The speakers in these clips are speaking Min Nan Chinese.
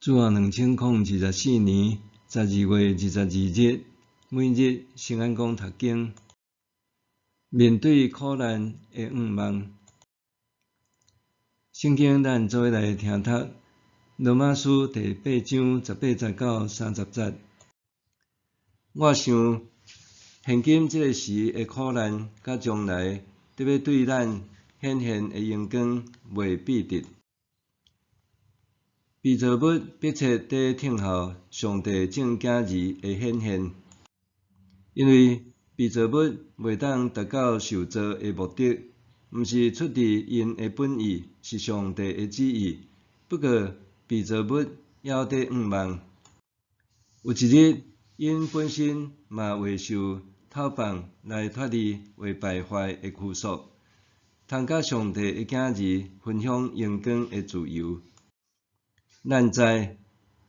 主後2024年12月22日，每日聖安講讀經，面對苦難的向望。聖經咱做伙來聽讀羅馬書第八章18節到30節。我想，現今這个時的苦難，佮將來得欲對咱顯現的榮光袂比得。被造物迫切佇等候上帝眾囝兒的顯現，因為被造物袂當達到受造的目的，毋是出佇𪜶的本意，是上帝的旨意。不過，被造物猶佇向望，有一日，𪜶本身嘛會受敨放來脫離會敗壞的拘束，通佮上帝的囝兒分享榮光的自由。咱知，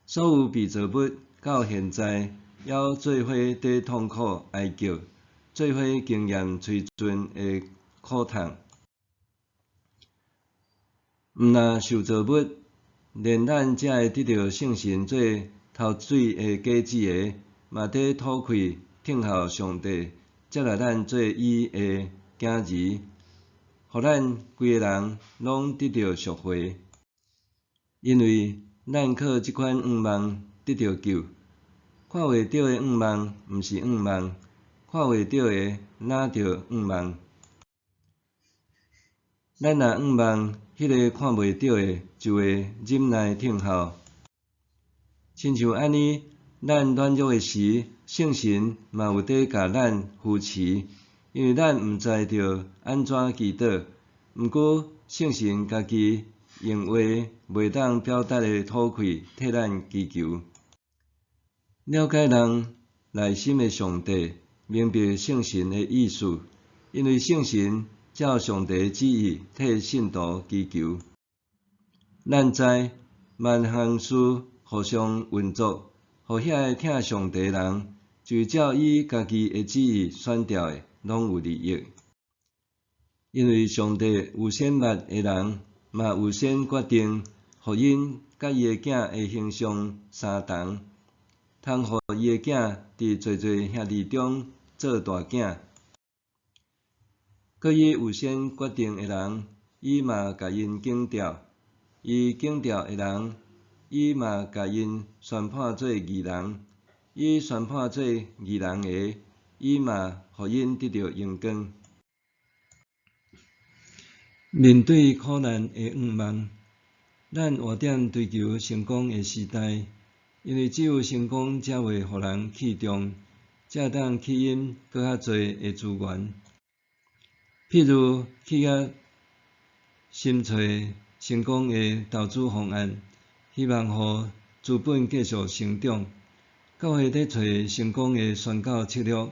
所有被造物到現在猶做伙佇痛苦哀叫，做伙經驗催盡的苦痛。毋但受造物，連咱這个得著聖神做頭水的果子的，嘛佇吐氣等候上帝接納咱做伊的囝兒，予咱規个人攏得著贖回。因為咱靠這款向望得著救，看袂著的向望毋是向望，看會著的哪著向望？咱若向望彼个看袂著的，就會忍耐等候。親像按呢，咱軟弱的時，聖神嘛有佇共咱扶持，因為咱毋知著按怎祈禱，毋過聖神家己用話袂當表達的吐氣替咱祈求。了解人內心的上帝，明白聖神的意思，因為聖神照上帝旨意替聖徒祈求。咱知萬項事互相運作，予遐个疼上帝人，就是照伊家己的旨意選召的，攏有利益。因為上帝預先捌的人，嘛預先決定，予𪜶佮伊的囝的形象相同，通予伊的囝佇濟濟兄弟中做大囝。閣伊預先決定的人，伊嘛共𪜶揀召；伊揀召的人，伊嘛共𪜶宣判做義人；伊宣判做義人的，伊嘛予𪜶得著榮光。面對苦難的向望，咱活踮追求成功的時代，因為只有成功才會予人器重，才會當吸引閣較濟的資源。譬如企業尋揣成功的投資方案，希望予資本繼續成長；教會咧揣成功的宣教策略，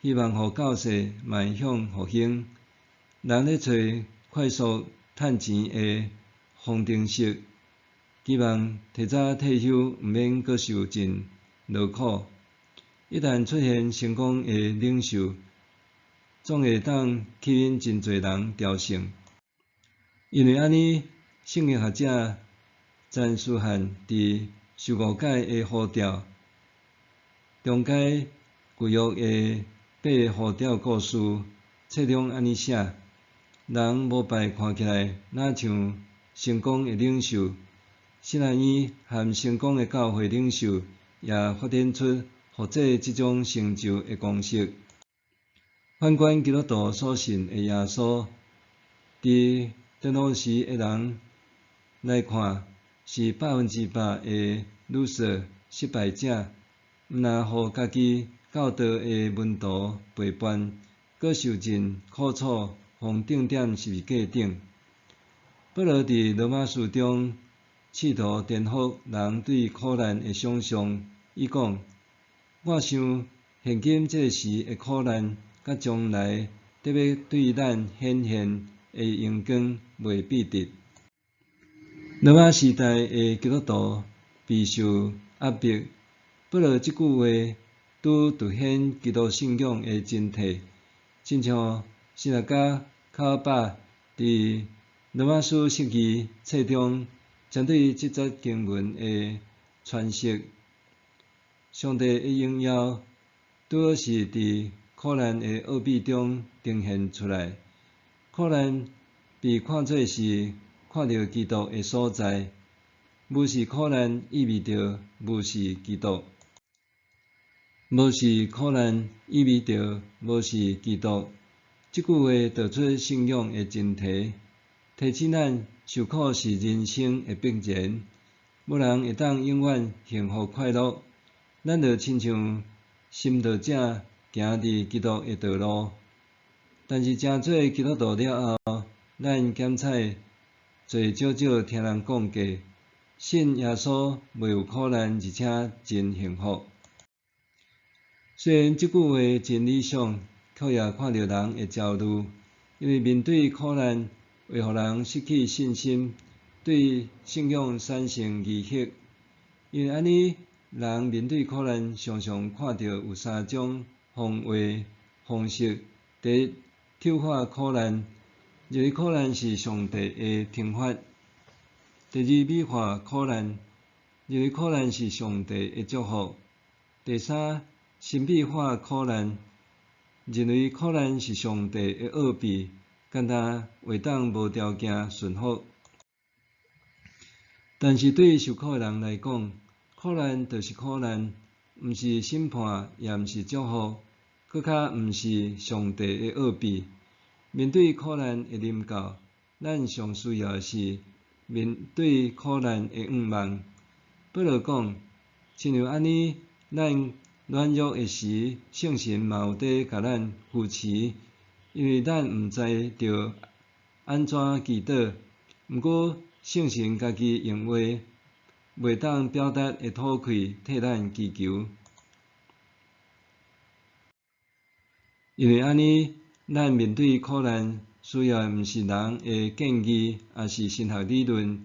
希望予教世邁向復興。人咧揣快速趁錢的方程式，期望提早退休，毋免閣受盡勞苦。一旦出現成功的領袖，總會當吸引真濟人朝聖。因為按呢，聖經學者詹書翰佇受誤解的呼召，中解舊約的八个呼召故事，冊中按呢寫：人膜拜看起來若像成功的領袖，神學院和成功的教會領袖也發展出複製這種成就的公式。反觀基督徒所信的耶穌，佇當時的人來看，是100%的 loser 失敗者，毋但予家己教導的門徒背叛，閣受盡苦楚，予釘佇十字架頂。保羅佇羅馬書中試圖顛覆人對苦難的想像，伊講：我想現今這个時的苦難，佮將來得欲對咱顯現的榮光袂比得。羅馬時代的基督徒備受壓迫，保羅這句話拄凸顯基督信仰的真諦，親像神學家卡巴佇羅馬書釋義冊中針對這節經文的詮釋。上帝的榮耀拄好是佇苦難的奧秘中呈現出來。苦難被看做是看著基督的所在，無視苦難意味著無視基督，無視苦難意味著無視基督。這句話道出信仰的真諦，提醒咱受苦是人生的必然，無人會當永遠幸福快樂。咱就親像殉道者行佇基督的道路，但是成做基督徒了後，咱檢採濟少少聽人講過，信耶穌袂有苦難，而且真幸福。雖然這句話真理想，卻也看著人會焦慮，因為面對苦難會予人失去信心，對信仰產生疑惑。因為按呢，人面對苦難，常常看著有三種方話方式：第一，醜化苦難，認為苦難是上帝的懲罰；第二，美化苦難，認為苦難是上帝的祝福；第三，神秘化苦難，認為苦難是上帝的奧秘，敢若會當無條件順服。但是對受苦的人來講，苦難就是苦難，毋是審判，也毋是祝福，閣較毋是上帝的奧秘。面對苦難的臨到，咱上需要的是面對苦難的向望。保羅講，親像按呢，咱軟弱的時，聖神嘛有佇共咱扶持，因為咱毋知著按怎祈禱，毋過聖神家己用話袂當表達的吐氣替咱祈求。因為按呢，咱面對苦難需要的毋是人的建議，抑是神學理論，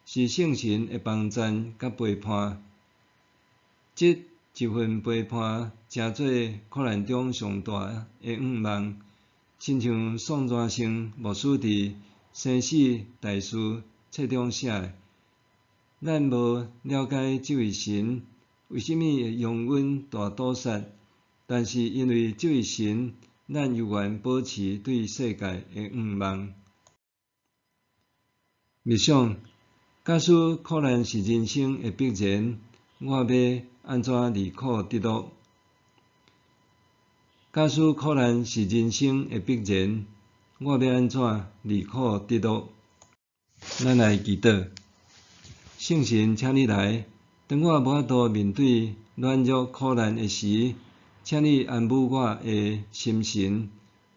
是聖神的幫贊佮陪伴。這一份陪伴，成做苦難中上大的向望，親像宋傳生牧師佇《生死大事》冊中寫的：咱無了解這位神為啥物會容忍大屠殺，但是因為這位神，咱猶原保持對世界的向望。默想，假使苦難是人生的必然，我欲按怎離苦得樂？假使苦難是人生的必然，我欲按怎離苦得樂？咱來祈禱，聖神，請你來，當我無法度面對軟弱苦難的時，請你安撫我的心神，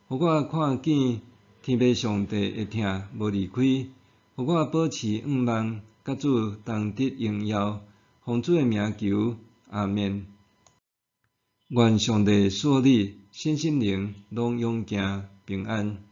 予我看見天父上帝的疼無離開，予我保持向望，佮主同得榮耀，奉主的名求，阿們。願上帝賜予你身心靈攏勇健平安。